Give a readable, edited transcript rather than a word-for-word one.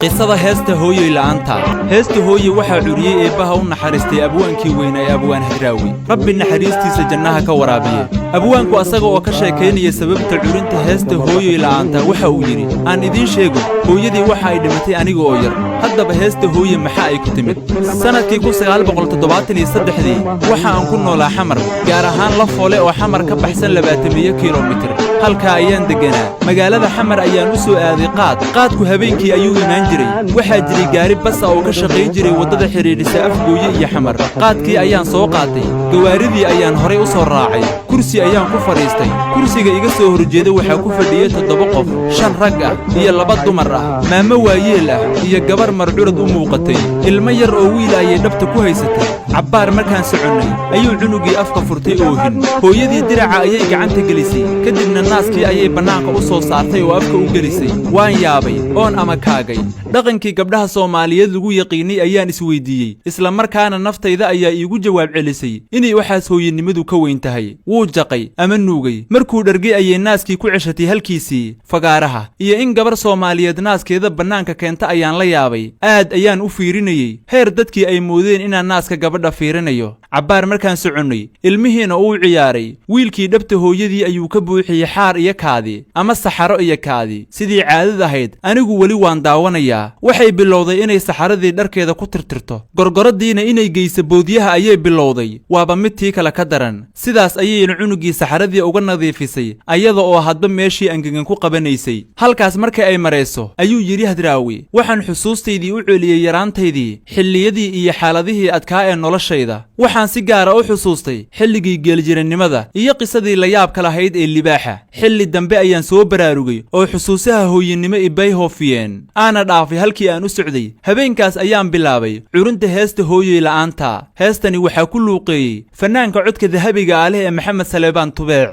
Qisada heesta Hooyoy La'aanta. Heesta Hooye waxaa curiyey, Eebbaha u naxariistay, abwaankii weynaa ee Abwaan Hadraawi. Rabbi naxariistiisa jannaha ka waraabiye. Abwaanku asaga oo ka sheekaynaya sababta curinta heesta Hooyoy La'aanta waxa uu yidhi: "Aan idiin sheego, hooyadii waxa ay dhimatay aniga oo yar." Haddaba heesta Hooye maxa ay ku timid? Sannadkii 1973-dii waxa aan ku noolaa Xamar, gaar ahaan Lafoole oo Xamar ka baxsan 20 kilomitir. Halkaa ayaan degganaa. Magaalada Xamar ayaan u soo aaday qaad. Qaadku habeenkii ayuu imaan jiray. Waxaa jiray gaari basa oo ka shaqayn jiray waddada xidhiidhisa Afgooye iyo Xamar. Qaadkii ayaan soo qaatay, gawaaridii ayaan horay u soo raacay, kursi ayaan ku fadhiistay. Kursiga iga soo horjeeda waxaa ku fadhiyey toddoba qof: shan rag ah iyo laba dumar ah, maamo waayeel ah iyo gabar marcurad u muuqatay. Ilmo yar oo wiil ayay dhabta ku haysatay. Cabbaar markaan soconnay ayuu cunugii afka furtay oohin. Hooyadii diraca ayay gacanta gelisay, kadibna naaskii ayay bannaanka u soo saartay oo afka u gelisay. Waan yaabay oon amakaagay. Dhaqankii gabdhaha Soomaaliyeed lagu yaqiinnay ayaan isweydiiyey, isla markaana naftayda ayaa iigu jawaab celisay inay waxaas hooyanimadu ka weyn tahay. Wuu jaqay ama nuugay. Markuu dhargay ayay naaskii ku ceshatay halkiisii. Fagaaraha iyo in gabar Soomaaliyeed naaskeeda bannaanka keenta ayaan la yaabay. Aad ayaan u fiirinayey, heer dadkii ay moodeen inaan naaska gabadha fiirinayo. Cabbaar markaan soconnay, ilmihiina uu ciyaaray, wiilkii dhabta hooyadii ayuu ka buuxiyey xaar iyo kaadi ama saxaro iyo kaadi, sidii caadad ahayd. Anigu weli waan daawanayaa. Waxay bilowday inay saxaradii dharkeeda ku tirtirto, gorgoradiina inay geyso boodyaha ayay bilowday. Waaba mid tii kale ka daran. Sidaas ayayna cunugii saxaradii uga nadiifisay, ayada oo hadba meeshii angegan ku qabanaysay. Halkaas marka ay marayso ayuu yidhi Hadraawi: "Waxaan xusuustaydii u celiyey yaraantaydii, xilliyadii iyo xaaladihii adkaa ee noloshayda. Waxaan si gaara u xusuustay xilligii geeljirannimada iyo qisadii layaabka lahayd ee libaaxa. Xilli dambe ayaan soo baraarugay oo xusuusaha hooyanimo ibay hoofiyeen, aana dhaafay halkii aan u socday. Habeenkaas ayaan bilaabay curinta heesta Hooyoy La'aanta." Heestani waxaa ku luuqeeyey fanaanka codka dahabiga ah leh ee Maxamed Saleebaan Tubeec.